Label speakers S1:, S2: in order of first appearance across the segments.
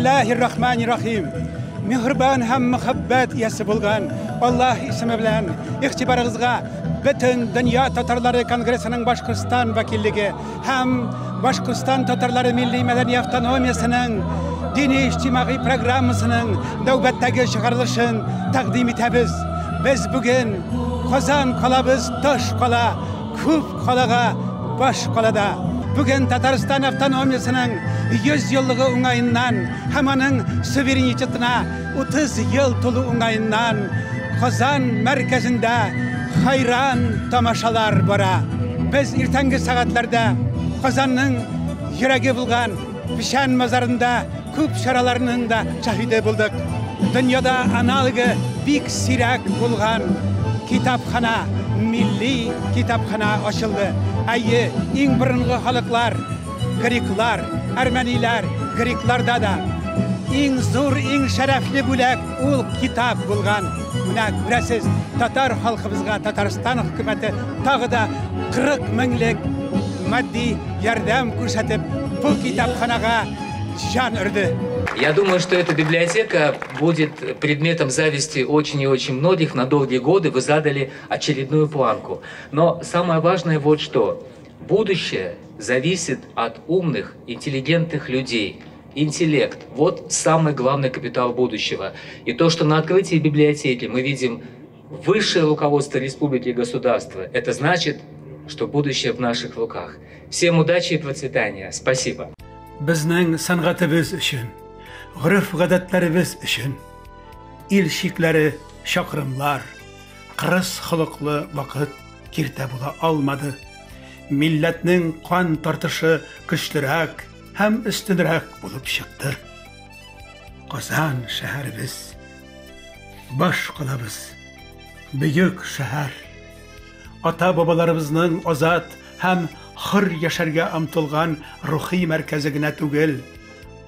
S1: Бисмиллаһир-рахманир-рахим. Миһербан һәм мөхәббәт иясе булган Аллаһ исеме белән игътибарыгызга Бөтен дөнья татарлары конгрессының Башкортстан вәкиллеге һәм Башкортстан татарлары милли мәдәни автономиясенең дини иҗтимагый программасының нәүбәттәге чыгарылышын тәкъдим итәбез. Без бүген Казан калабыз таш кала, күп калага баш калада. Бүген Татарстан автономиясенең 100 еллыгы уңаеннан һәм аның суверенитетына 30 ел тулу уңаеннан Казан мәркәзендә хайран тамашалар бара. Без иртәнге сәгатьләрдә Казанның йөрәге булган Печән базарында күп чараларның да шаһиде булдык. Дөньяда аналогы бик сирәк булган китапхана, милли китапхана ачылды. Әйе, иң борынгы халыклар, греклар, әрмәниләр, грекларда да иң зур, иң шәрәфле бүләк ул китап булган. Менә күрәсез, татар халкыбызга Татарстан хөкүмәте тагы да 40 меңлек матди ярдәм күрсәтеп, бу китапханага җан өрде.
S2: Я думаю, что эта библиотека будет предметом зависти очень и очень многих на долгие годы. Вы задали очередную планку. Но самое важное вот что. Будущее зависит от умных, интеллигентных людей. Интеллект – вот самый главный капитал будущего. И то, что на открытии библиотеки мы видим высшее руководство республики и государства, это значит, что будущее в наших руках. Всем удачи и процветания. Спасибо.
S1: Безнең сәнгатебез өчен, гореф-гадәтләребез өчен ил чикләре чакрымлар, кырыс холыклы вакыт киртә була алмады. Милләтнең кан тартышы көчлерәк һәм өстенрәк булып чыкты. Казан шәһәребез, баш калабыз, бөек шәһәр. Ата-бабаларыбызның азат һәм хөр яшәргә омтылган рухи мәркәзе генә түгел,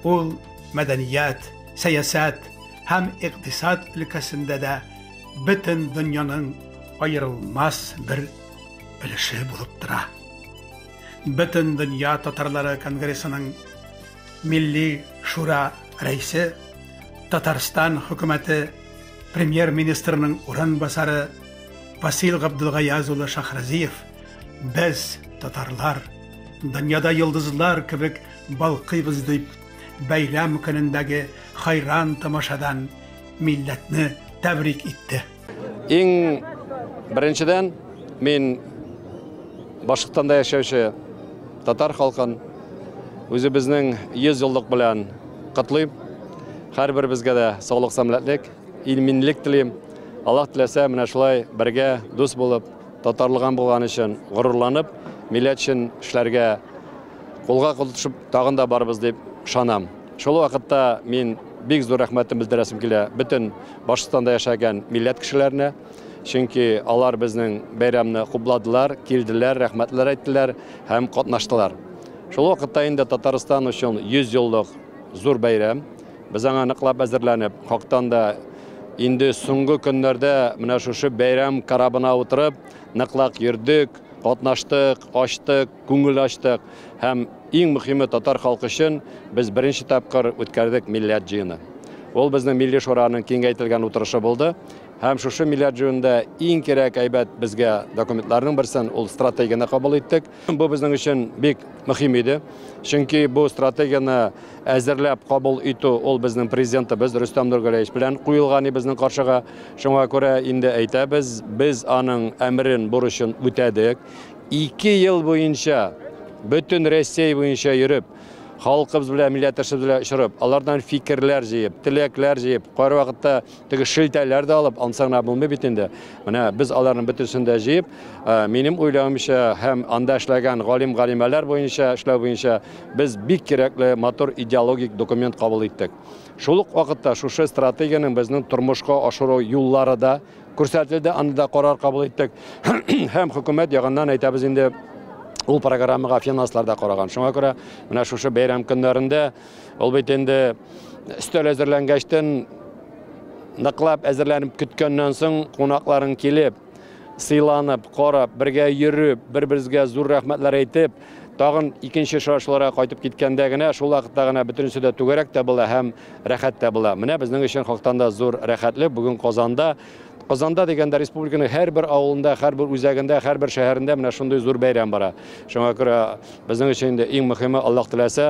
S1: ул мәдәният, сәясәт һәм икътисад өлкәсендә дә бөтен дөньяның аерылмас бер өлеше булып тора. Бөтен дөнья татарлары конгрессының Милли шура рәисе, Татарстан хөкүмәте премьер-министрының урынбасары Васил Габдулгаяз улы Шахразиев без, татарлар, дөньяда йолдызлар кебек балкыйбыз дип, бәйрәм көнендәге хайран тамашадан милләтне тәбрик итте.
S3: Иң беренчедән мин Башкортстанда яшәүче татар халкын үзебезнең 100 еллык белән котлыйм. Һәрберебезгә дә саулык, сәламәтлек, иминлек телим. Аллаһ теләсә, менә шулай бергә дус булып, татарлыган булган өчен горурланып, милләт өчен эшләргә кулга кул тотышып тагын да барбыз дип ышанам. Шул вакытта мин бик зур рәхмәтем белдерәсем килә бөтен Башкортстанда яшәгән милләт кешеләренә. Чөнки алар безнең бәйрәмне хупладылар, килделәр, рәхмәтләр әйттеләр һәм катнаштылар. Шул вакытта инде Татарстан өчен 100 еллык зур бәйрәм. Без аңа ныклап әзерләнеп, хактан да инде соңгы көннәрдә менә шушы бәйрәм корабына утырып, ныклап йөрдек, катнаштык, ачтык, күңел ачтык һәм иң мөһиме татар халкы өчен без беренче тапкыр үткәрдек милләт җыены. Ул безнең Милли шураның киңәйтелгән утырышы булды. Һәм шушы милләт җыенында иң кирәк әйбәт безгә документларның берсен ул стратегияне кабул иттек. Бу безнең өчен бик мөһим иде. Чөнки бу стратегияне әзерләп кабул итү ул безнең президентыбыз Рөстәм Нургалиевич белән куелган безнең каршыга. Шуңа күрә инде әйтәбез, без аның әмерен, бурычын үтәдек. 2 ел буенча бөтен Россия буенча йөреп, халкыбыз белән, милләттәшләребез белән очрап, алардан фикерләр җыеп, теләкләр җыеп, кайвакытта теге шелтәләр дә алып, ансы гына булмый бит инде. Менә без аларның бөтенсен дә җыеп, минем уйлавымча һәм анда эшләгән галим-галимәләр буенча, эшләү буенча без бик кирәкле матур идеологик документ кабул иттек. Шул ук вакытта шушы стратегиянең безнең тормышка ашыру юллары да күрсәтелде, анда да карар кабул иттек. Һәм хөкүмәт ягыннан әйтәбез инде, ул программага финанслар да караган. Шуңа күрә менә шушы бәйрәм көннәрендә ул бит инде өстәл әзерләнгәчтен ныклап әзерләнеп көткәннән соң кунакларың килеп, сыйланып, карап, бергә йөреп, бер-беребезгә зур рәхмәтләр әйтеп, Тагын икенче очрашуларга кайтып киткәндә генә, шул вакытта гына бөтенесе дә түгәрәк тә була һәм рәхәт тә була. Менә безнең өчен хактан да зур рәхәтлек бүген Казанда. Казанда дигәндә республиканың һәрбер авылында, һәрбер үзәгендә, һәрбер шәһәрендә менә шундый зур бәйрәм бара. Шуңа күрә безнең өчен инде иң мөһиме, Аллаһ теләсә,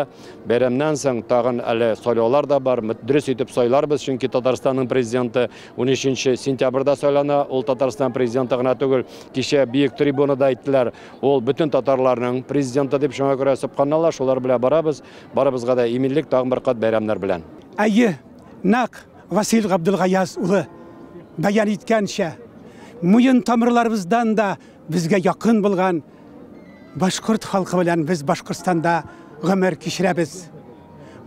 S3: бәйрәмнән соң тагын әле сайлаулар да бар. Дөрес итеп сайларбыз, чөнки Татарстанның президенты 13 сентябрьдә сайлана. Ул Татарстан президенты гына түгел, кичә биек трибунада әйттеләр, ул бөтен татарларның президенты дип, шуңа күрә сөбханаллаһ, шулар белән барабыз. Барыбызга да иминлек, тагын бер кат бәйрәмнәр белән.
S1: Әйе, нәкъ Васил Габдулгаяз улы бәян иткәнчә, муен тамырларыбыздан да безгә якын булган башкорт халкы белән без Башкортстанда гомер кичерәбез.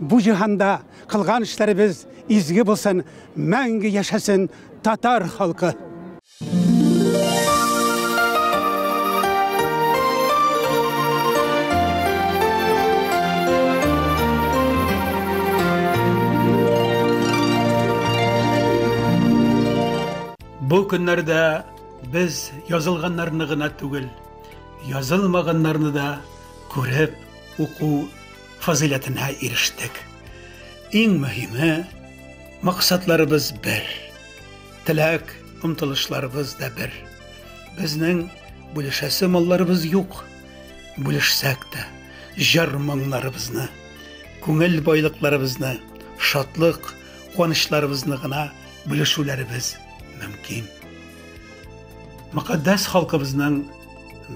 S1: Бу җиһанда кылган эшләребез изге булсын, мәңге яшәсен татар халкы.
S4: Бу көннәрдә без язылганнарны гына түгел, язылмаганнарны да күреп уку фазыйләтенә ирештек. Иң мөһиме, максатларыбыз бер. Теләк, омтылышларыбыз да бер. Безнең бүлешәсе малларыбыз юк. Бүлешсәк тә, җыр моңнарыбызны, күңел байлыкларыбызны, шатлык, куанычларыбызны гына бүлешүләребез мөмкин. Мөкатдәс халкыбызның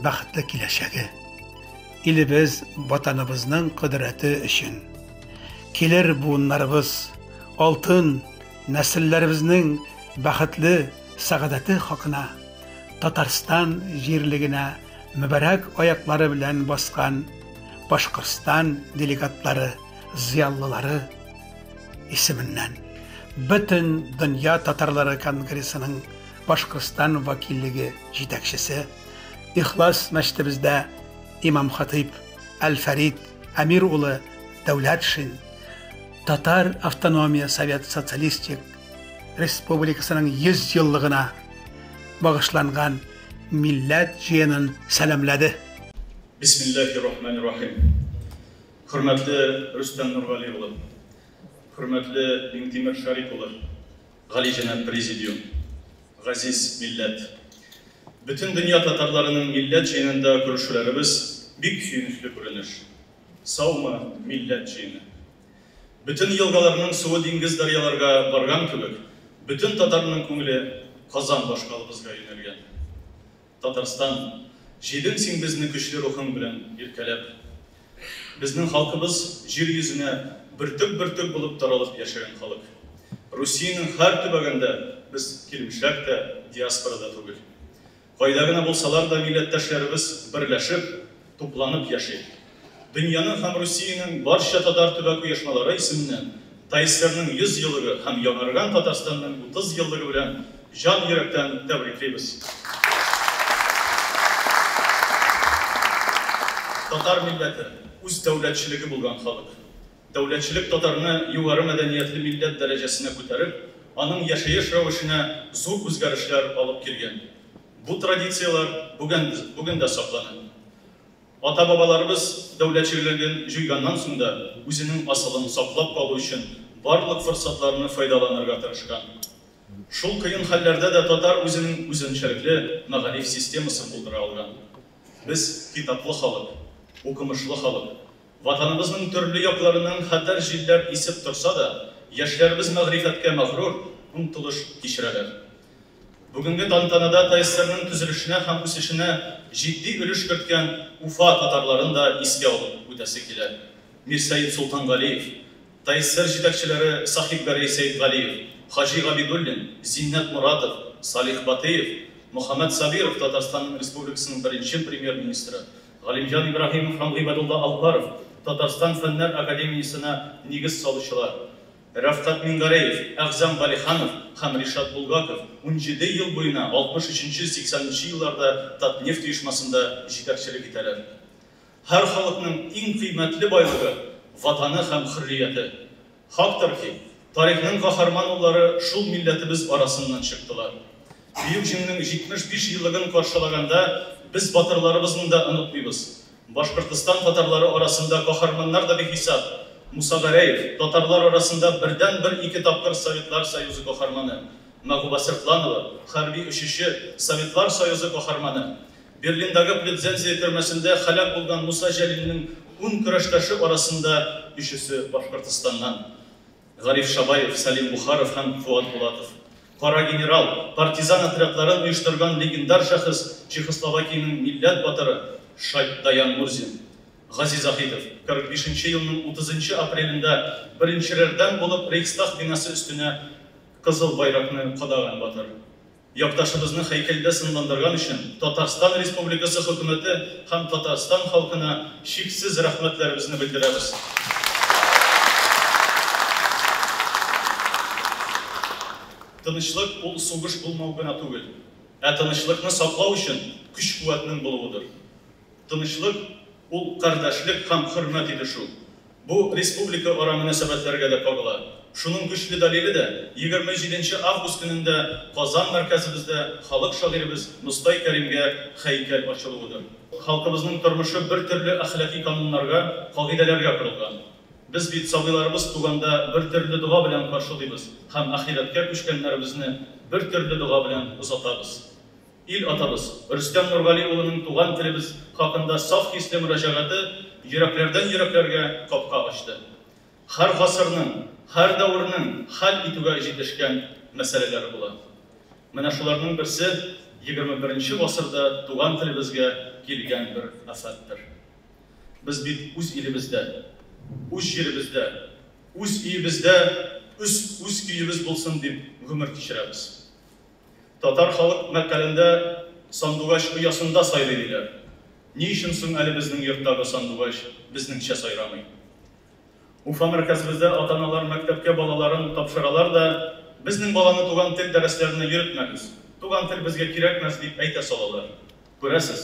S4: бәхетле киләчәге, илебез, ватаныбызның кодрәте өчен килер буыннарыбыз алтын нәселләребезнең бәхетле сәгадәте хакына Татарстан җирлегенә мөбарәк аяклары белән баскан Башкортстан делегатлары, зыялылары исеменнән бөтен дөнья татарлары конгрессының Башкортстан вәкиллеге җитәкчесе Ихлас мәчетебездә имам хатыйп Әл-Фәрид Әмир улы Дәүләтшин Татар автономия Совет Социалистик Республикасының 100 еллыгына багышланган милләт җыенын сәламләде.
S5: Бисмиллахи рахмани рахим. Хөрмәтле Рөстәм Нургали улы, хөрмәтле Миңтимер Шарип улы, Галиҗәнәп Президиум, газиз милләт. Бөтен дөнья татарларының милләт җыенында күрешүләребез бик сөенечле күренеш. Саумы, милләт җыены! Бөтен елгаларның суы диңгез-дәрьяларга барган кебек, бөтен татарның күңеле Казан башкалабызга юнәлгән. Татарстан, җыйдың син безне көчле рухың белән иркәләп. Безнең халкыбыз җир йөзенә бөртек-бөртек булып таралып яшәгән халык. Русиянең һәр төбәгендә без килмешәк тә, диаспора да түгел. Кайда гына булсалар да милләттәшләребез берләшеп, тупланып яши. Дөньяның һәм Русиянең барча татар төбәк оешмалары исеменнән ТАССРның 100 еллыгы һәм яңарган Татарстанның 30 еллыгы белән җан йөрәктән тәбриклибез. Татар милләте, үз дәүләтчелеге булган халык. Дәүләтчелек татарны югары мәдәниятле милләт дәрәҗәсенә күтәреп, аның яшәеш рәвешенә зур үзгәрешләр алып килгән. Бу традицияләр бүген, бүген дә саклана. Ата-бабаларыбыз дәүләтчелеген җуйганнан соң да үзенең асылын саклап калу өчен барлык форсатларны файдаланырга тырышкан. Шул кыен хәлләрдә дә татар үзенең үзенчәлекле мәгариф системасын булдыра алган. Без китаплы халык, укымышлы халык. Ватаныбызның төрле якларыннан хәтәр җилләр исеп торса да, яшьләребез мәгърифәткә мәгърур омтылыш кичерәләр. Бүгенге тантанада ТАССРның төзелешенә һәм үсешенә җитди өлеш керткән Уфа татарларын да искә алып үтәсе килә. Мирсәет Солтангалиев, ТАССР җитәкчеләре Сахибгәрәй Сәетгалиев, Хаҗи Габидуллин, Зиннәт Моратов, Салих Батыев, Мөхәммәт Сабиров, Татарстанның Республикасының беренче премьер-министры, Галимҗан Ибраһимов һәм Гыйбадулла Алпаров, Татарстан Фәннәр академиясенә нигез салучылар, Рәфкать Мингәрәев, Әгъзам Галиханов һәм Ришат Булгаков 17 ел буена 63-80 нче елларда Татнефть оешмасында җитәкчелек итәләр. Һәр халыкның иң кыйммәтле байлыгы, Ватаны һәм хөррияте. Хактыр ки, тарихның каһарман уллары шул милләтебез арасыннан чыктылар. Бөек Җиңүнең 75 еллыгын каршылаганда без батырларыбызны да онытмыйбыз. Башкортстан татарлары арасында каһарманнар да бихисап. Муса Гәрәев, татарлар арасында бердәнбер ике тапкыр Советлар Союзы каһарманы. Мәгуба Сыртланова, хәрби очучы, Советлар Союзы каһарманы. Берлиндагы Плетзензия төрмәсендә һәлак булган Муса Җәлилнең 10 көрәштәше арасында өчесе Башкортстаннан. Гариф Шабаев, Сәлим Бухаров һәм Фуат Булатов. Кара генерал, партизан отрядларын оештырган легендар шәхес Чехословакиянең милләт батыры Даян Мурзин. Газиз Заһитов, 45 нче елның 30 нчы апрелендә беренчеләрдән булып Рейхстаг бинасы өстенә кызыл байракны кадаган батыр. Якташыбызны һәйкәлдә сынландырган өчен Татарстан Республикасы Хөкүмәте һәм Татарстан халкына чиксез рәхмәтләребезне белдерәбез. Тынычлык ул сугыш булмау гына түгел, ә тынычлыкны саклау өчен көч-куәтнең булуыдыр. Тынычлык, ул кардәшлек һәм хөрмәт итешү. Бу республика-ара мөнәсәбәтләргә дә кагыла. Шуның көчле дәлиле дә, 27 нче август көнендә Казан мәркәзебездә халык шагыйребез Мостай Кәримгә һәйкәл ачылуыдыр. Халкыбызның тормышы бер төрле әхлаки кануннарга, кагыйдәләргә корылган. Без бит сабыйларыбыз туганда бер төрле дога белән каршылыйбыз һәм ахирәткә күчкәннәребезне бер төрле дога белән озатабыз. Ил атабыз Рөстәм Нургали улының туган телебез хакында саф хисле мөрәҗәгате йөрәкләрдән йөрәкләргә капка ачты. Һәр гасырның, һәр дәвернең хәл итүгә җитешкән мәсьәләләре була. Менә шуларның берсе, егерме беренче гасырда туган телебезгә килгән бер афәттер. Без бит үз илебездә, үз җиребездә, үз өебездә үз үз көебез булсын дип гомер кичерәбез. Татар халык мәкалендә сандугач оясында сайрый диләр. Ни өчен соң әле безнең йорттагы сандугач безнеңчә сайрамый? Уфа мәркәзебездә ата-аналар мәктәпкә балаларын тапшыралар да, безнең баланы туган тел дәресләренә йөртмәгез, туган тел безгә кирәкмәс дип әйтә салалар. Күрәсез,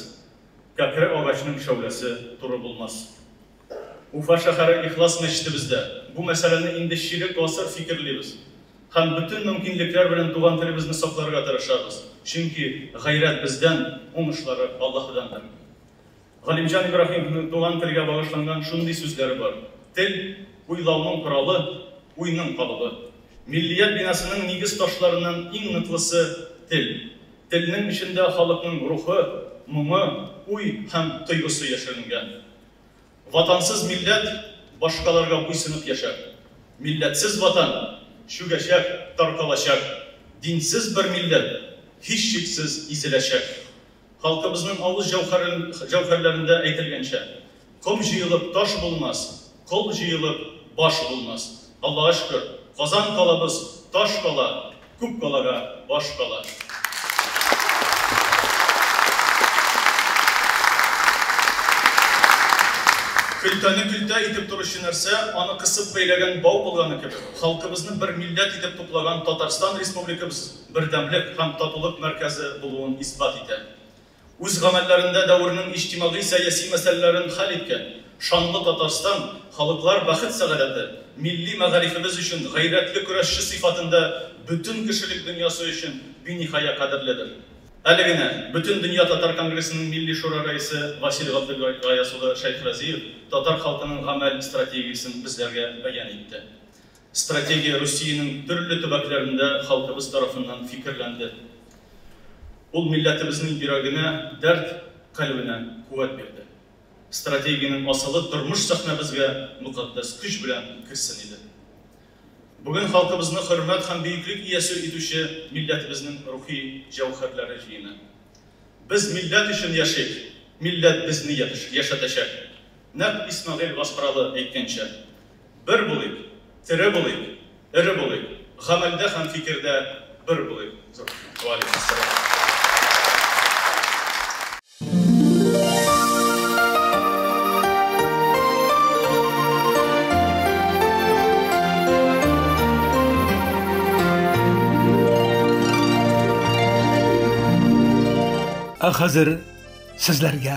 S5: кәкре агачның шәүләсе туры булмас. Уфа шәһәре Ихлас мәчетебездә бу мәсьәләне инде чирек гасыр фикерлибез һәм бөтен мөмкинлекләр белән туган телебезне сакларга тырышабыз, чөнки гайрәт бездән, уңышлары Аллаһыдандыр. Галимҗан Ибраһимовның туган телгә багышланган шундый сүзләре бар, Тел, уйлауның коралы, уйның калыбы. Миллият бинасының нигез ташларыннан иң ныклысы, тел. Телнең эчендә халыкның рухы, моңы, уй һәм тойгысы яшеренгән. Ватансыз милләт башкаларга буйсынып яшәр. Милләтсез Ватан чүгәчәк, таркалачак. Динсез бер милләт, һичшиксез, изеләчәк. Халкыбызның авыз җәүһәрләрендә әйтелгәнчә, Ком җыелып таш булмас, кол җыелып баш булмас. Аллага шөкер, Казан калабыз таш кала, күп калага баш кала. Көлтәне көлтә итеп торучы нәрсә, аны кысып бәйләгән бау булганы кебек, халкыбызны бер милләт итеп туплаган Татарстан Республикабыз бердәмлек һәм татулык мәркәзе булуын исбат итә. Үз гамәлләрендә дәвернең иҗтимагый-сәяси мәсьәләләрен хәл иткән шанлы Татарстан, халыклар бәхет-сәгадәте, милли мәгарифебез өчен гайрәтле көрәшче сыйфатында бөтен кешелек дөньясы өчен биниһая кадерледер. Әле генә Бөтендөнья татар конгрессының Милли шура рәисе Васил Габделгаяз улы Шәйхразиев татар халкының гамәл стратегиясен безләргә бәян итте. Стратегия Русиянең төрле төбәкләрендә халкыбыз тарафыннан фикерләнде. Ул милләтебезнең йөрәгенә дәрт, кальбенә куәт бирде. Стратегиянең асылы тормыш сәхнәбезгә мөкатдәс көч белән керсен иде. Бүген халкыбызны хөрмәт һәм бөеклек иясе итүче милләтебезнең рухи җәүһәрләре җыены. Без милләт өчен яшик, милләт безне яшәтәчәк. Нәкъ Исмәгыйль Гаспралы әйткәнчә, Бер булыйк, тере булыйк, эре булыйк, гамәлдә һәм фикердә бер булыйк. Зур рәхмәт. Вәгаләйкүмәссәлам.
S4: Ә хәзер сезләргә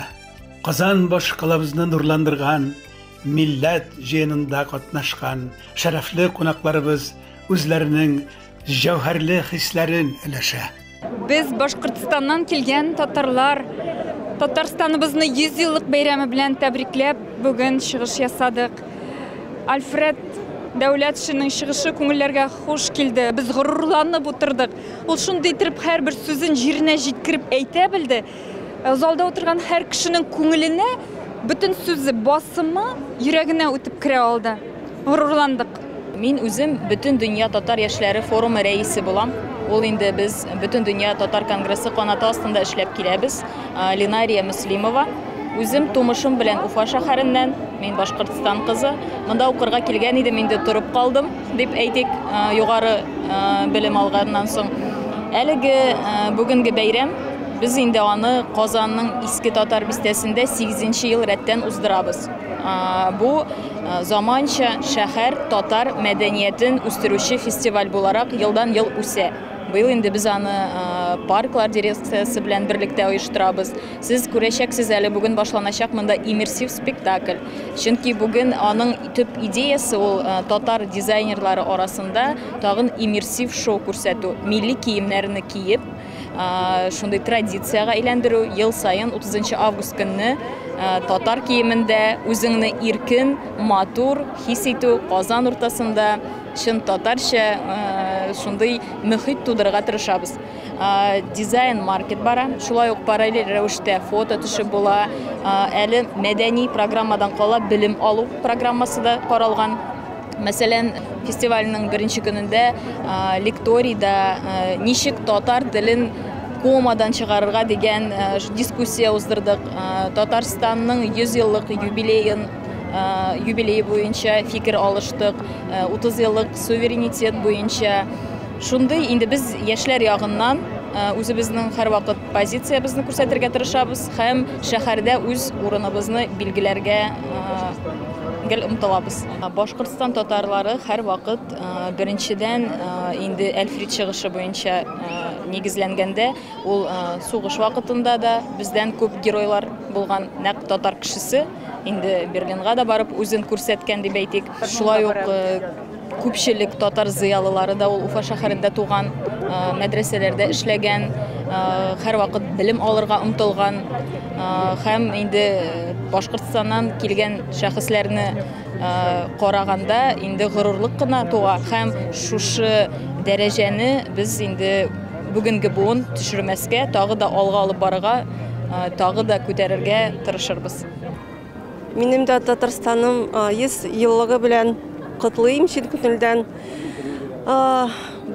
S4: Казан башкалабызны нурландырган милләт җыенында катнашкан шәрәфле кунакларыбыз үзләренең җәүһәрле хисләрен өләшә.
S6: Без Башкортстаннан килгән татарлар. Татарстаныбызны 100 еллык бәйрәме белән тәбрикләп бүген чыгыш ясадык. Альфред Дәүләтшинның чыгышы күңелләргә хуш килде. Без горурланып утырдык. Ул шундый итеп һәрбер сүзен җиренә җиткереп әйтә белде. Залда утырган һәр кешенең күңеленә бөтен сүзе, басымы йөрәгенә үтеп керә алды. Горурландык.
S7: Мин үзем Бөтен дөнья татар яшьләре форумы рәисе булам. Ул инде без Бөтен дөнья татар конгрессы канаты астында эшләп киләбез. Ленария Мөслимова. Үзем тумышым белән Уфа шәһәреннән, мин Башкортстан кызы. Монда укырга килгән идем, инде торып калдым, дип әйтик, югары белем алганнан соң. Әлеге бүгенге бәйрәм, без инде аны Казанның Иске Татар бистәсендә 8 ел рәттән уздырабыз. Бу заманча шәһәр татар мәдәниятен үстерүче фестиваль буларак елдан-ел үсә. Быел инде без аны парклар дирекциясе белән берлектә оештырабыз. Сез күрәчәксез, әле бүген башланачак монда иммерсив спектакль. Чөнки бүген аның төп идеясы ул татар дизайнерлары арасында тагын иммерсив шоу күрсәтү, милли киемнәрне киеп, шундый традициягә әйләндерү. Ел саен 30 август көнне татар киемендә үзеңне иркен, матур хис итү, Казан уртасында чын татарча шундый мөхит тудырырга тырышабыз. Дизайн маркет бара, шулай ук параллель рәвештә фото төшеп була. Әле мәдәни программадан кала белем алу программасы да каралган. Мәсәлән, фестивальнең беренче көнендә лекторийда ничек татар телен комадан чыгарырга дигән дискуссия уздырдык. Татарстанның 100 еллык юбилее буенча фикер алыштык, 30 еллык суверенитет буенча. Шундый инде без яшьләр ягыннан үзебезнең һәрвакыт позициябезне күрсәтергә тырышабыз һәм шәһәрдә үз урыныбызны билгеләргә гел омтылабыз. Башкортстан татарлары һәрвакыт беренчедән инде Әлфрид чыгышы буенча нигезләнгәндә, ул сугыш вакытында да бездән күп геройлар булган, нәкъ татар кешесе инде Берлинга да барып үзен күрсәткән дип әйтик. Шулай ук күпчелек татар зыялылары да ул Уфа шәһәрендә туган, мәдрәсәләрдә эшләгән, һәрвакыт белем алырга омтылган һәм инде Башкортстаннан килгән шәхесләрне караганда инде горурлык кына туа һәм шушы дәрәҗәне без инде бүгенге буын төшермәскә, тагы да алга алып барырга, тагы да күтәрергә тырышырбыз.
S8: Минем дә Татарстаным 100 еллыгы белән котлыйм чын күңелдән.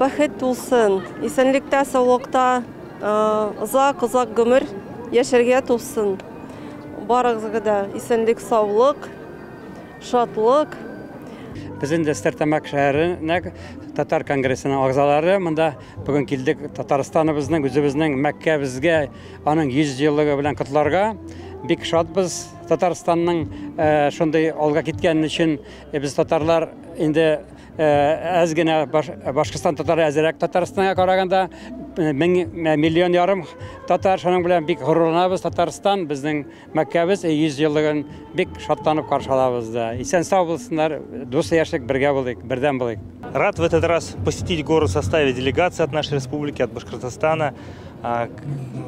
S8: Бәхет булсын, исәнлектә, саулыкта, озак-озак гомер яшәргә тулсын. Барыгызга да исәнлек, саулык, шатлык.
S9: Без инде Стерлитамак шәһәренә татар конгрессының агзалары монда бүген килдек Татарстаныбызның, үзебезнең Мәккәбезгә аның 100 еллыгы белән котларга. Бик шатбыз Татарстанның шундый алга киткән өчен. Без татарлар инде әз генә Башкортстан татары әзрәк Татарстанга караганда 1,5 миллион татар, шуның белән бик горурланабыз. Татарстан безнең Мәккәбез 100 еллыгын бик шатланып каршы алабыз да. Исән сау булсыннар, дус яшик, бергә булыйк, бердәм булыйк.
S10: Рад в этот раз посетить город в составе делегации от нашей республики, от Башкортостана.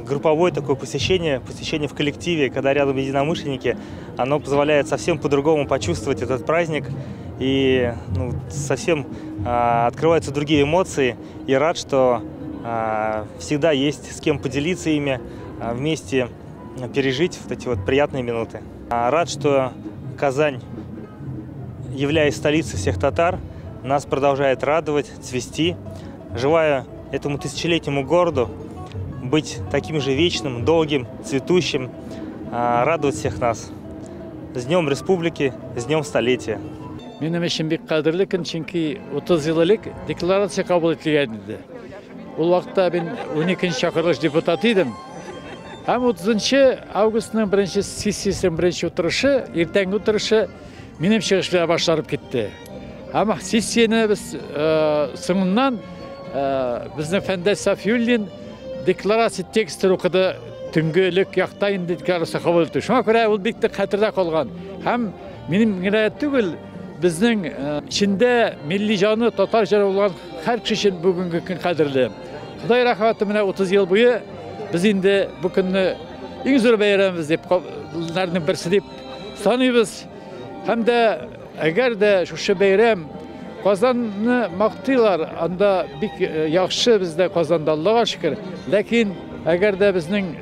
S10: Групповое такое посещение, посещение в коллективе, когда рядом единомышленники, оно позволяет совсем по-другому почувствовать этот праздник и совсем открываются другие эмоции. И рад, что всегда есть с кем поделиться ими, вместе пережить вот эти вот приятные минуты. Рад, что Казань, являясь столицей всех татар, нас продолжает радовать, цвести. Желаю этому тысячелетнему городу быть таким же вечным, долгим, цветущим, радовать всех нас. С Днем Республики, с Днем Столетия!
S11: Минем өчен бик кадерле көн, чөнки 30 ел элек декларация кабул ителгән иде. Ул вакытта мин 12 чакырылыш депутаты идем. Һәм 30 августның беренче сессиясенең беренче утырышы, иртәнге утырышы минем чыгыш белән башланып китте. Һәм сессияне без соңыннан безнең Фәндәс Сафиуллин декларация текстын укыды, төнгелек якта инде декларация кабул итте. Шуңа күрә ул бик тә хәтердә калган. Һәм минем генә түгел, безнең эчендә милли җаны, татар җаны булган һәр кеше өчен бүгенге көн кадерле. Ходай рәхмәте, менә 30 ел буе без инде бу көнне иң зур бәйрәмебез дип, ләрнең берсе дип саныйбыз. Һәм дә әгәр дә шушы бәйрәм Казанны мактыйлар, анда бик яхшы бездә Казанда, Аллага шөкер. Ләкин әгәр дә безнең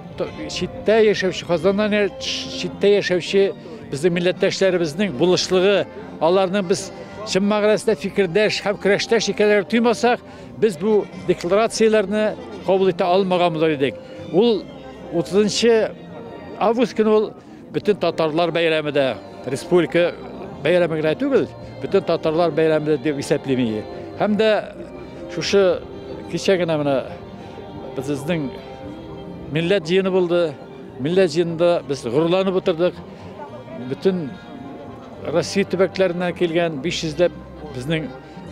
S11: читтә яшәүче, Казаннан читтә яшәүче безнең милләттәшләребезнең булышлыгы, аларның без чын мәгънәсендә фикердәш һәм көрәштәш икәнлеген тоймасак, без бу декларацияләрне кабул итә алмаган булыр идек. Ул 30 август көне ул бөтен татарлар бәйрәме дә, республика бәйрәме генә түгел, бөтен татарлар бәйрәме дә дип исәплим. Һәм дә шушы кичә генә менә безнең милләт җыены булды. Милләт җыенында без горурланып утырдык. Бөтен Россия төбәкләреннән килгән 500 ләп безнең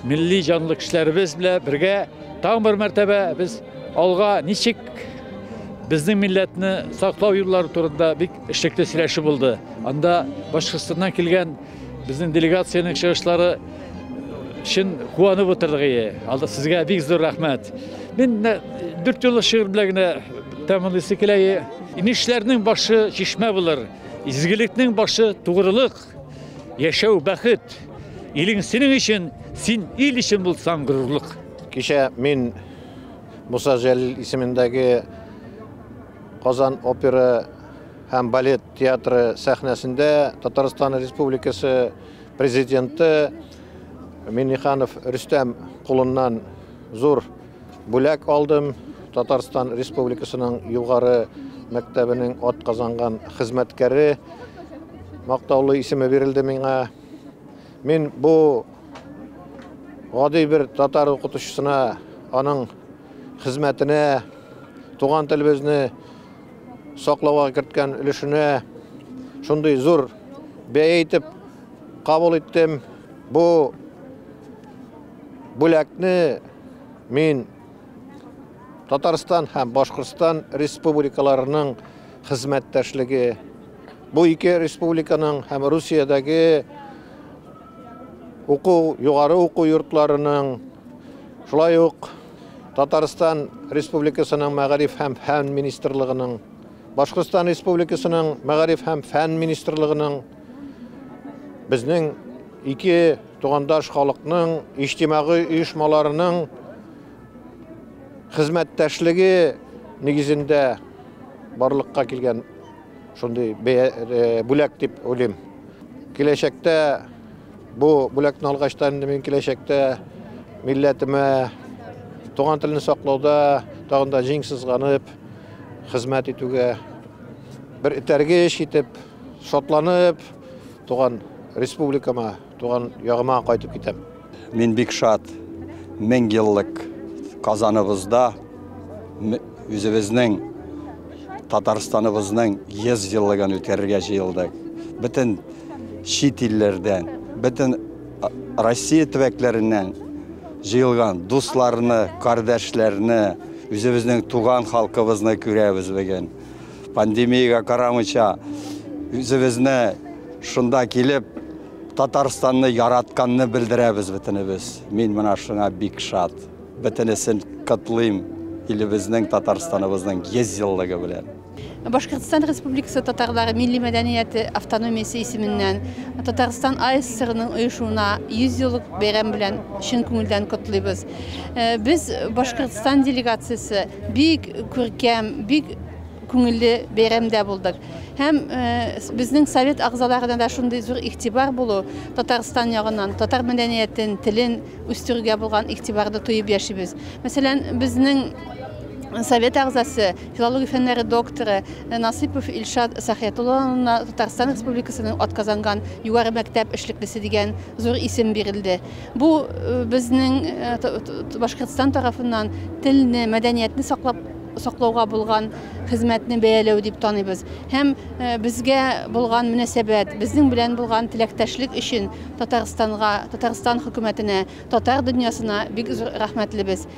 S11: милли җанлы кешеләребез белән бергә тагын бер мәртәбә без алга ничек безнең милләтне саклау юллары турында бик эшлекле сөйләшү булды. Анда Башкортстаннан килгән безнең делегациянең чыгышлары чын куанып утырдык. Алда сезгә бик зур рәхмәт. Мин дүрт юллы шигырь белән генә тәмамлыйсы килә. Инешләрнең башы чишмә булыр, изгелекнең башы тугрылык, яшәү бәхет. Илең синең өчен, син ил өчен булсаң горурлык.
S12: Кичә мин Муса Җәлил исемендәге Казан опера һәм балет театры сәхнәсендә Татарстан Республикасы президенты Минниханов Рөстәм кулыннан зур бүләк алдым. Татарстан Республикасының югары мәктәбенең атказанган хезмәткәре мактаулы исеме бирелде миңа. Мин бу гади бер татар укытучысына, аның хезмәтенә, туган телебезне саклауга керткән өлешенә шундый зур бәя итеп кабул иттем. Бу бүләкне мин Татарстан һәм Башкортстан республикаларының хезмәттәшлеге, бу ике республиканың һәм Русиядәге уку, югары уку йортларының, шулай ук Татарстан Республикасының Мәгариф һәм фән министрлыгының, Башкортстан Республикасының Мәгариф һәм фән министрлыгының, безнең ике тугандаш халыкның иҗтимагый оешмаларының хезмәттәшлеге нигезендә барлыкка килгән шундый бүләк дип уйлыйм. Киләчәктә бу бүләкне алгач та инде мин киләчәктә милләтемә, туган телне саклауда тагын да җиң сызганып хезмәт итүгә бер этәргеч итеп, шатланып, туган республикама, туган ягыма кайтып китәм.
S13: Мин бик шат, 1000 еллык Казаныбызда үзебезнең Татарстаныбызның 100 еллыгын үткәрергә җыелдык. Бөтен чит илләрдән, бөтен Россия төбәкләреннән җыелган дусларны, кардәшләрне, үзебезнең туган халкыбызны күрәбез бүген. Пандемиягә карамыйча, үзебезне шунда килеп, Татарстанны яратканны белдерәбез бөтенебез. Мин менә шуңа бик шат. Бөтенесен котлыйм илебезнең, Татарстаныбызның 100 еллыгы белән.
S14: Башкортстан Республикасы татарлары милли мәдәнияте автономиясе исеменнән Татарстан АССРның оешуына 100 еллык бәйрәм белән чын күңелдән котлыйбыз. Без Башкортстан делегациясе бик күркәм, бик күңелле бәйрәмдә булдык. Һәм безнең совет әгъзаларына да шундый зур игътибар булу, Татарстан ягыннан татар мәдәниятен, телен үстерүгә булган игътибарны тоеп яшибез. Мәсәлән, безнең совет әгъзасы, филология фәннәре докторы Насыйпов Илшат Сахиятулловна Татарстан Республикасының атказанган югары мәктәп эшлеклесе дигән зур исем бирелде. Бу безнең Башкортстан тарафыннан телне, мәдәниятне саклап саклауга булган хезмәтне бәяләү дип таныйбыз. Һәм безгә булган мөнәсәбәт, безнең белән булган теләктәшлек өчен Татарстанга, Татарстан хөкүмәтенә, татар дөньясына бик зур рәхмәтлебез.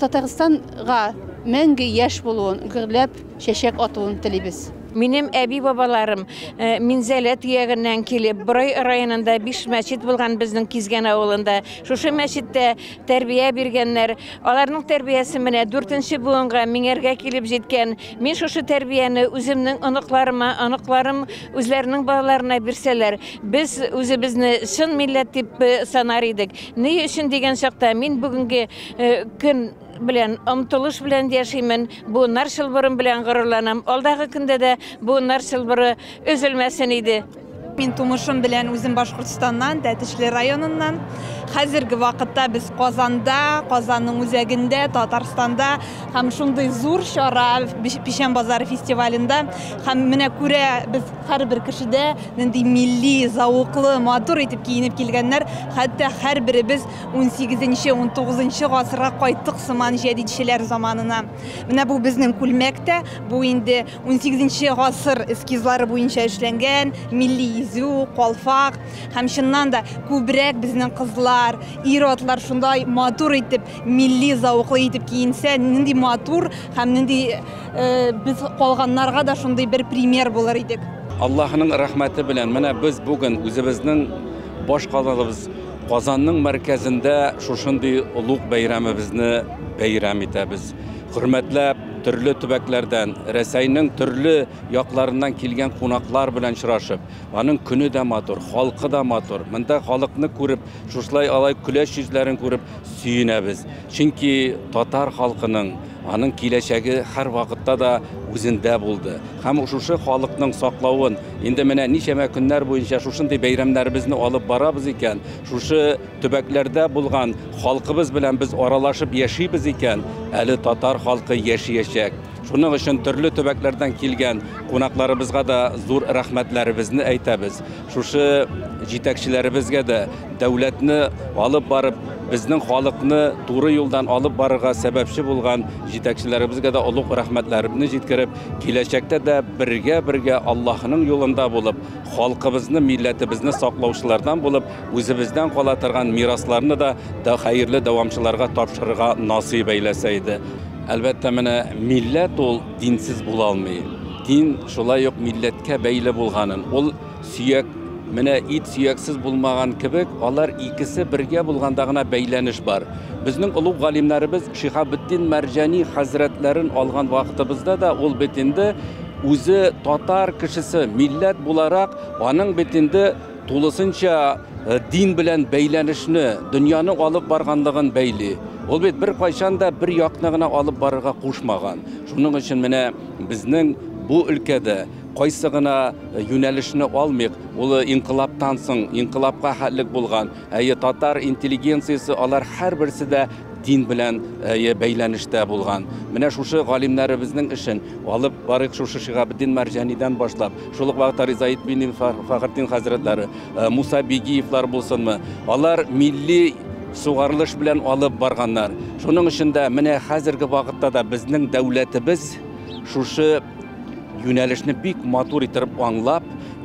S14: Татарстанга мәңге яшь булуын, гөрләп чәчәк атуын телибез.
S15: Минем әби-бабаларым Минзәлә төягеннән килеп, Борай районында биш мәчет булган безнең Кизгән авылында. Шушы мәчеттә тәрбия биргәннәр. Аларның тәрбиясе менә дүртенче буынга миңәргә килеп җиткән. Мин шушы тәрбияне үземнең оныкларыма, оныкларым үзләренең балаларына бирсәләр, без үзебезне чын милләт дип санар идек. Ни өчен дигән чакта, мин бүгенге көн белән омтылыш белән яшимен, буыннар чылбырым белән горурланам. Алдагы көндә дә буыннар чылбыры өзелмәсен иде.
S16: Мин тумышым белән үзем Башкортстаннан, Тәтешле районыннан. Хәзерге вакытта без Казанда, Казанның үзәгендә, Татарстанда һәм шундый зур чара Печән базары фестивалендә һәм менә күрә без һәрбер кешедә нинди милли, зәвыклы, матур итеп киенеп килгәннәр. Хәтта һәрберебез 18-нче, 19-нчы гасырга кайттык сыман җәдидчеләр заманына. Менә бу безнең күлмәк тә, бу инде 18-нче гасыр эскизлары буенча эшләнгән милли изү, калфак һәм чыннан да күбрәк безнең кызлар, ир-атлар шундай матур итеп, милли зәвыклы итеп киенсә, нинди матур һәм нинди без калганнарга да шундый бер пример булыр идек.
S17: Аллаһының рәхмәте белән менә без бүген үзебезнең баш калабыз Казанның мәркәзендә шушындый олуг бәйрәмебезне бәйрәм итәбез. Хөрмәтләп, төрле төбәкләрдән, Рәсәйнең төрле якларыннан килгән кунаклар белән очрашып, аның көне дә матур, халкы да матур. Монда халыкны күреп, шушылай алай көләч йөзләрен күреп сөенәбез. Чөнки татар халкының аның киләчәге һәрвакытта да үзендә булды. Һәм шушы халыкның саклавын инде менә ничәмә көннәр буенча шушындый бәйрәмнәребезне алып барабыз икән, шушы төбәкләрдә булган халкыбыз белән без аралашып яшибез икән, әле татар халкы яшәячәк. Шуның өчен төрле төбәкләрдән килгән кунакларыбызга да зур рәхмәтләребезне әйтәбез. Шушы җитәкчеләребезгә дә дәүләтне алып барып, безнең халыкны туры юлдан алып барырга сәбәпче булган җитәкчеләребезгә дә олуг рәхмәтләремне җиткереп, киләчәктә дә бергә-бергә Аллаһының юлында булып, халкыбызны, милләтебезне саклаучылардан булып, үзебездән кала торган мирасларны да хәерле дәвамчыларга тапшырырга насыйп әйләсә иде. Әлбәттә, менә милләт ул динсез була алмый. Дин шулай ук милләткә бәйле булганын, ул сөяк, менә ит сөяксез булмаган кебек, алар икесе бергә булганда гына бәйләнеш бар. Безнең олуг галимнәребез Шиһабетдин Мәрҗани хәзрәтләрен алган вакытыбызда да ул бит инде үзе татар кешесе, милләт буларак, аның бит инде тулысынча дин белән бәйләнешне, дөньяны алып барганлыгын бәйли. Ул бит бер кайчан да бер якны гына алып барырга кушмаган. Шуның өчен менә безнең бу өлкәдә кайсы гына юнәлешне алмыйк, ул инкыйлабтан соң, инкыйлабка хәтлек булган, әйе, татар интеллигенциясе, алар һәрберсе дә дин белән бәйләнештә булган. Менә шушы галимнәребезнең эшен алып барыйк, шушы Шиһабетдин Мәрҗанидән башлап, шул ук вакытта Ризаэтдин Фәхретдин хәзрәтләре, Муса Бигиевлар булсынмы, алар милли сугарылыш белән алып барганнар. Шуның өчен дә менә хәзерге вакытта да безнең дәүләтебез шушы юнәлешне бик матур итеп аңлап,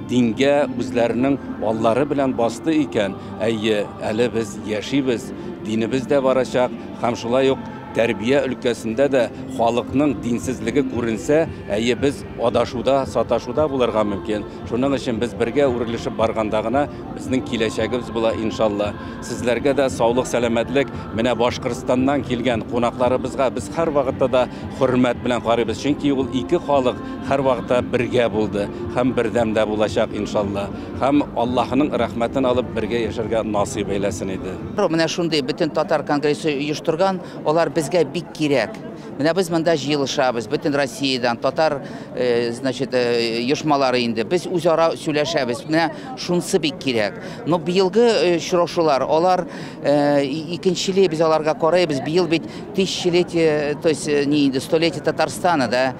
S17: дингә үзләренең аллары белән басты икән, әйе, әле без яшибез, динебез дә барачак, һәм шулай ук тәрбия өлкәсендә дә халыкның динсезлеге күренсә, әйе, без адашуда, саташуда булырга мөмкин. Шуның өчен без бергә үрелешеп барганда гына безнең киләчәгебез була, иншалла. Сезләргә дә саулык, сәламәтлек. Менә Башкортстаннан килгән кунакларыбызга без һәр вакытта да хөрмәт белән карыйбыз, чөнки ул ике халык һәр вакытта бергә булды һәм бердәм дә булачак, иншалла. Һәм Аллаһының рәхмәтен алып бергә яшәргә насыйп әйләсен иде.
S18: Менә шундый бөтен татар конгрессы оештырган, алар безгә бик кирәк. Менә без монда җыелышабыз, бөтен Россиядән татар, значит, оешмалары инде. Без үзара сөйләшәбез. Менә шунысы бик кирәк. Но быелгы очрашулар, алар икенчеле без аларга карыйбыз. Быел бит тысячелетие, то есть не инде, столетие Татарстана, да.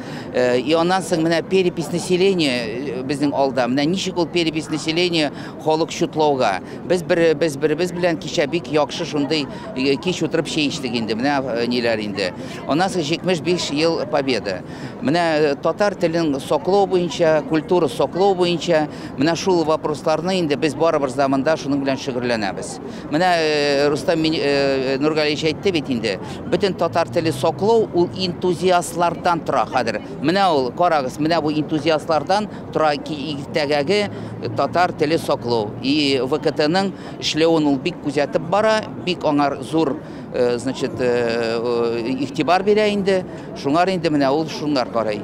S18: И аннан соң менә перепись населения безнең алда. Менә ничек ул перепись населения халык чутлауга. Без бер, без беребез белән кичә бик яхшы шундый кич утырып чәй эчтек инде. Менә ниләр инде. Аннан соң 75 ел Победы. Менә татар телен саклау буенча, культура саклау буенча, менә шул вопросларны инде без барыбер заманда шуның белән шөгыльләнәбез. Менә Рустам Нургалиевич әйтте бит инде, бөтен татар теле саклау ул энтузиастлардан тора хәзер. Менә ул, карагыз, менә бу энтузиастлардан тора иртәгәге татар теле саклау. И ВКТның эшләвен ул бик күзәтеп бара, бик аңар зур, значит, игътибар бирә инде. Шуңар инде менә ул шуңар карый.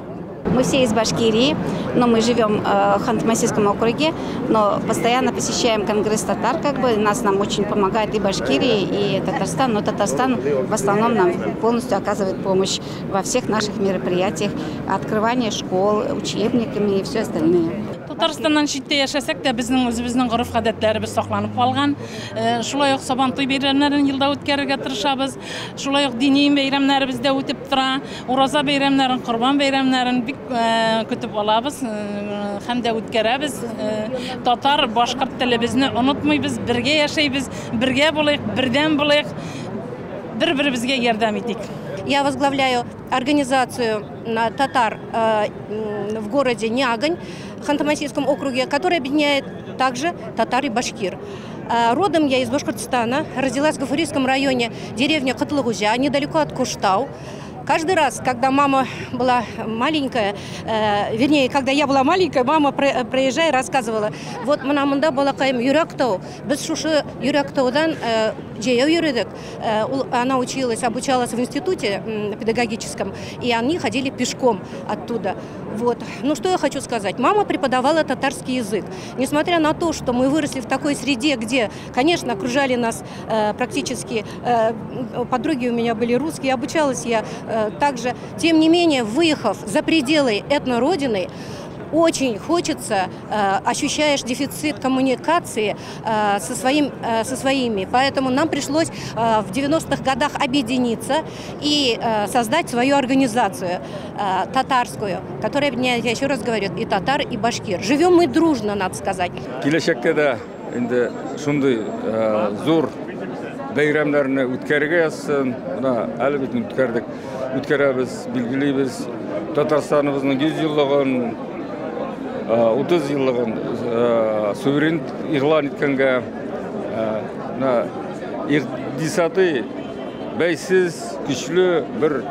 S19: Мы все из Башкирии, но мы живем в Ханты-Мансийском округе, но постоянно посещаем Конгресс татар, как бы нам очень помогает и Башкирия, и Татарстан, но Татарстан в основном нам полностью оказывает помощь во всех наших мероприятиях, открывание школ, учебниками и все остальное.
S20: Татарстаннан читтә яшәсәк тә, безнең үзебезнең гореф-гадәтләребез сакланып калган. Шулай ук Сабантуй бәйрәмнәрен елда үткәрергә тырышабыз. Шулай ук дини бәйрәмнәребез дә үтеп тора. Ураза бәйрәмнәрен, Корбан бәйрәмнәрен бик көтеп алабыз һәм дә үткәрәбез. Татар, башкорт телебезне онытмыйбыз, бергә яшәйбез, бергә булыйк, бердәм булыйк, бер-беребезгә ярдәм итик.
S21: Я возглавляю организацию татар в городе Нягань, в Ханты-Мансийском округе, которая объединяет также татар и башкир. Родом я из Башкортостана, родилась в Гафурийском районе, деревня Котлыгузя, недалеко от Куштау. Каждый раз, когда мама была маленькая, вернее, когда я была маленькая, мама, проезжая, рассказывала: вот менә монда, балакаем, Йөрәктау, без шушы Йөрәктаудан җәяү йөрдек. Она училась, обучалась в институте педагогическом, и они ходили пешком оттуда. Вот. Ну, что я хочу сказать. Мама преподавала татарский язык. Несмотря на то, что мы выросли в такой среде, где, конечно, окружали нас практически, подруги у меня были русские, обучалась я также. Тем не менее, выехав за пределы этнородины, очень хочется, ощущаешь дефицит коммуникации со своими. Поэтому нам пришлось в 90-х годах объединиться и создать свою организацию татарскую, которая объединяет, я еще раз говорю, и татар, и башкир. Живем мы дружно, надо сказать.
S22: Киләчәктә дә инде шундый зур бәйрәмнәрне үткәрергә язсын. Менә әле бит үткәрдек, үткәрәбез, билгелибез Татарстаныбызның 100 еллыгын, 30 еллыгын суверен игълан иткәнгә, менә икътисади бәйсез, көчле бер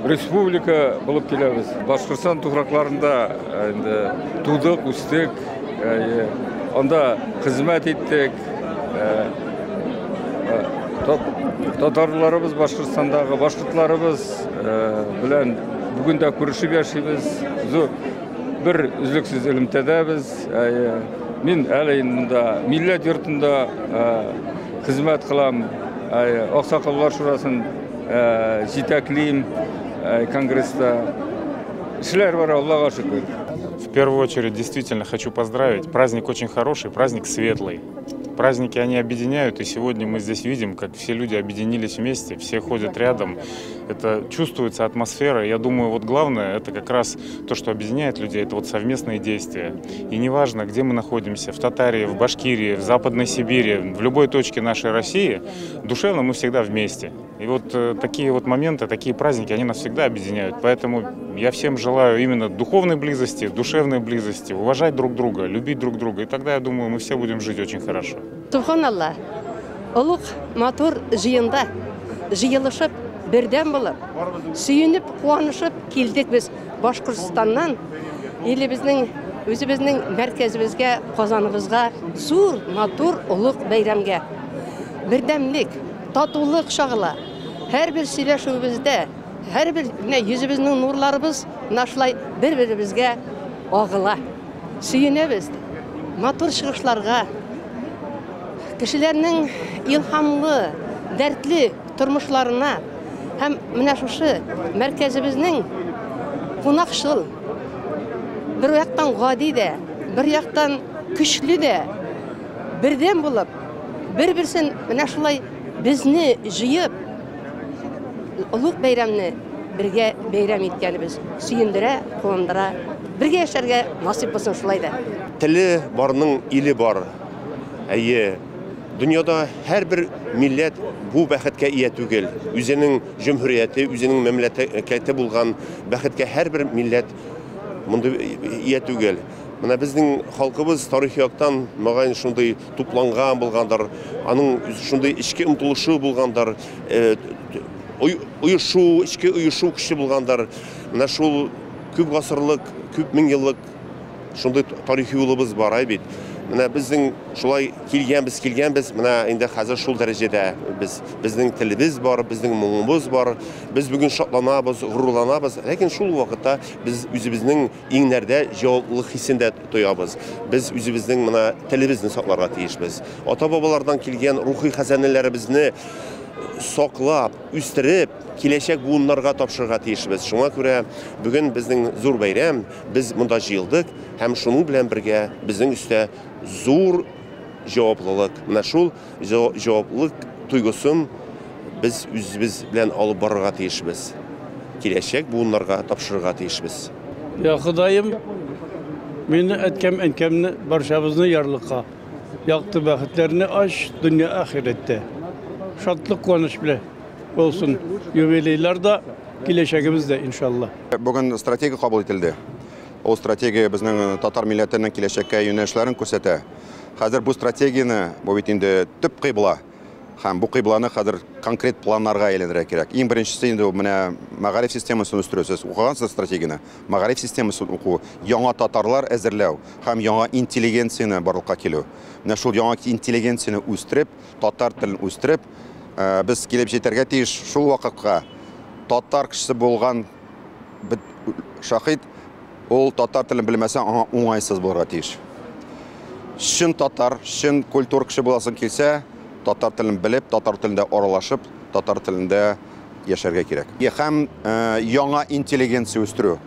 S22: республика булып киләбез. Башкортстан туфракларында инде тудык, үстек, анда хезмәт иттек. Татарларыбыз Башкортстандагы башкортларыбыз белән бүген дә күрешеп яшибез. Зур бер өзлексез элемтәдәбез. Мин әле монда милләт йортында хезмәт кылам. Аксакаллар шурасын җитәклим конгресста. Эшләр бар, Аллага шөкер.
S23: В первую очередь, действительно хочу поздравить. Праздник очень хороший, праздник светлый. Праздники, они объединяют, и сегодня мы здесь видим, как все люди объединились вместе, все ходят рядом. Это чувствуется атмосфера. Я думаю, вот главное, это как раз то, что объединяет людей, это вот совместные действия. И неважно, где мы находимся, в Татарии, в Башкирии, в Западной Сибири, в любой точке нашей России, душевно мы всегда вместе. И вот такие вот моменты, такие праздники, они нас всегда объединяют. Поэтому я всем желаю именно духовной близости, душевной близости, уважать друг друга, любить друг друга. И тогда, я думаю, мы все будем жить очень хорошо.
S24: Субханалла, олуг матур җыенда җыелышып, бердәм булып, сөенеп, куанышып килдек без Башкортстаннан илебезнең, үзебезнең мәркәзебезгә, Казаныбызга, зур, матур, олуг бәйрәмгә. Бердәмлек, татулык чагыла. Һәрбер сөйләшүебездә, һәрбер менә йөзебезнең нурларыбыз менә шулай бер-беребезгә агыла. Сөенәбез матур чыгышларга, кешеләрнең илһамлы, дәртле тормышларына һәм менә шушы мәркәзебезнең кунакчыл, бер яктан гади дә, бер яктан көчле дә, бердәм булып, бер-берсен менә шулай безне җыеп, олуг бәйрәмне бергә бәйрәм иткәнебез сөендерә, куандыра. Бергә яшәргә насыйп булсын шулай да.
S25: Теле барның иле бар. Әйе, дөньяда һәрбер
S1: милләт бу бәхеткә ия түгел. Үзенең җөмһүрияте, үзенең мәмләкәте булган бәхеткә һәрбер милләт мондый ия түгел. Менә безнең халкыбыз тарихи яктан мөгаен шундый тупланган булгандыр, аның шундый эчке омтылышы булгандыр, оешу, эчке оешу көче булгандыр. Менә шул күп гасырлык, күп мең еллык шундый тарихи юлыбыз бар, әй бит. Менә безнең шулай килгәнбез, килгәнбез, менә инде хәзер шул дәрәҗәдә без. Безнең телебез бар, безнең моңыбыз бар. Без бүген шатланабыз, горурланабыз, ләкин шул вакытта без үзебезнең иңнәрдә җаваплылык хисен дә тоябыз. Без үзебезнең менә телебезне сакларга тиешбез. Ата-бабалардан килгән рухи хәзинәләребезне саклап, үстереп, киләчәк буыннарга тапшырырга тиешбез. Шуңа күрә бүген безнең зур бәйрәм, без монда җыелдык һәм шуның белән бергә безнең өстә зур җаваплылык. Менә шул җаваплылык тойгысын без үзебез белән алып барырга тиешбез. Киләчәк буыннарга тапшырырга тиешбез.
S2: Я Ходаем, мине әткәм, әнкәмне, барчабызны ярлыка. Якты бәхетләрне ач, дөнья ахирәттә. Шатлык, куаныч белән булсын юбилейлар да, киләчәгебез дә, иншалла.
S3: Бүген стратегия кабул ителде. Ул стратегия безнең татар милләтенең киләчәккә юнәлешләрен күрсәтә. Хәзер бу стратегияне, бу бит инде төп кыйбла. Һәм бу кыйбланы хәзер конкрет планнарга әйләндерергә кирәк. Иң беренчесе инде ул менә мәгариф системасын үстерү. Сез укыгансыз стратегияне. Мәгариф системасын уку, яңа татарлар әзерләү һәм яңа интеллигенцияне барлыкка килү. Менә шул яңа интеллигенцияне үстереп, татар телен үстереп, без килеп җитәргә тиеш шул вакытка татар кешесе булган шахид, ул татар телен белмәсә, аңа уңайсыз булырга тиеш. Чын татар, чын культур кеше буласың килсә, татар телен белеп, татар телендә аралашып, татар телендә яшәргә кирәк. Һәм яңа интеллигенция үстерү.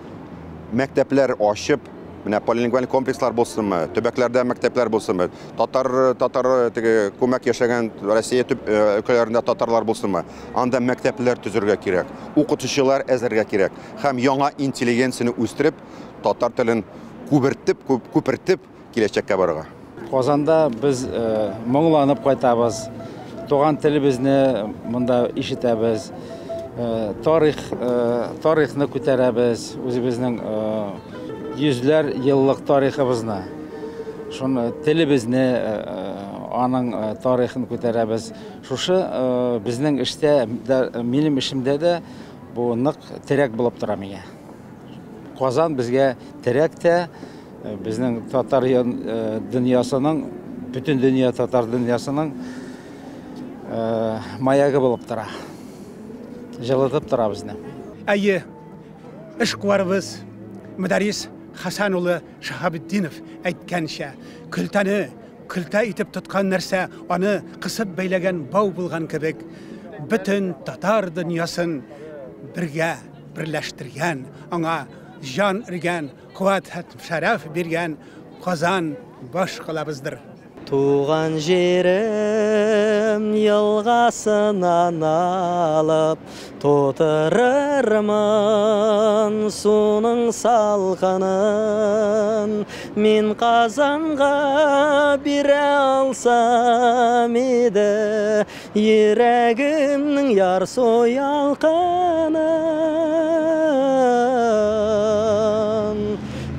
S3: Мәктәпләр ачып, менә полилингваль комплекслар булсынмы, төбәкләрдә мәктәпләр булсынмы, татар, татар теге күмәк яшәгән Россия өлкәләрендә татарлар булсынмы, анда мәктәпләр төзергә кирәк, укытучылар әзергә кирәк. Һәм яңа интеллигенцияне үстереп, татар телен күбертеп, күпертеп киләчәккә барырга.
S5: Казанда без моңланып кайтабыз, туган телебезне монда ишетәбез, тарихны күтәрәбез, үзебезнең йөзләр еллык тарихыбызны, шуны телебезне, аның тарихын күтәрәбез. Шушы безнең эштә, минем эшемдә дә бу нык терәк булып тора миңа. Казан безгә терәк тә, безнең татар дөньясының, бөтен дөнья татар дөньясының маягы булып тора. Җылытып тора безне.
S4: Әйе, эшкуарыбыз Мөдәррис Хәсән улы Шаһабетдинов әйткәнчә, көлтәне көлтә итеп тоткан нәрсә аны кысып бәйләгән бау булган кебек, бөтен татар дөньясын бергә берләштергән, аңа җан өргән, куәт һәм шәрәф биргән Казан баш калабыздыр.
S25: Туган җирем елгасыннан алып, тутырырмын суның салкынын. Мин Казанга бирә алсам иде, йөрәгемнең ярсу ялкынын.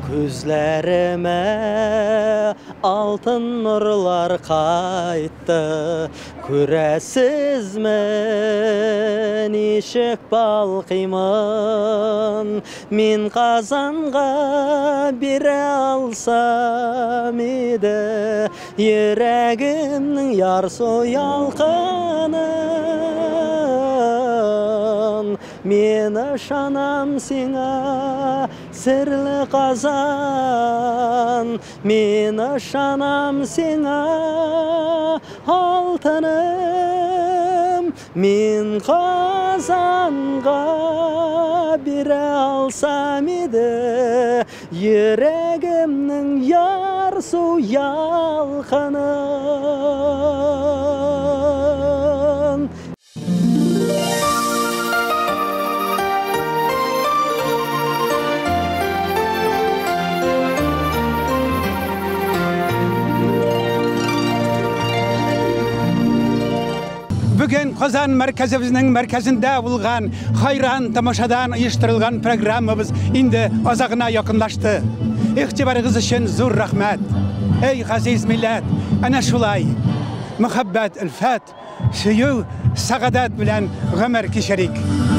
S25: Күзләремә алтын нурлар кайтты, күрәсезме, ничек балкыймын. Мин Казанга бирә алсам иде, йөрәгемнең ярсу ялкынын. Мин ышанам сиңа, серле Казан, мин ышанам сиңа, алтыным. Мин Казанга бирә алсам иде, йөрәгемнең ярсу ялкынын.
S4: Казан мәркәзебезнең мәркәзендә булган Хайран тамашадан оештырылган программабыз инде азагына якынлашты. Игътибарыгыз өчен зур рәхмәт. Эй, газиз милләт, әнә шулай мөхәббәт, өлфәт, сөю, сәгадәт белән гомер кичерик.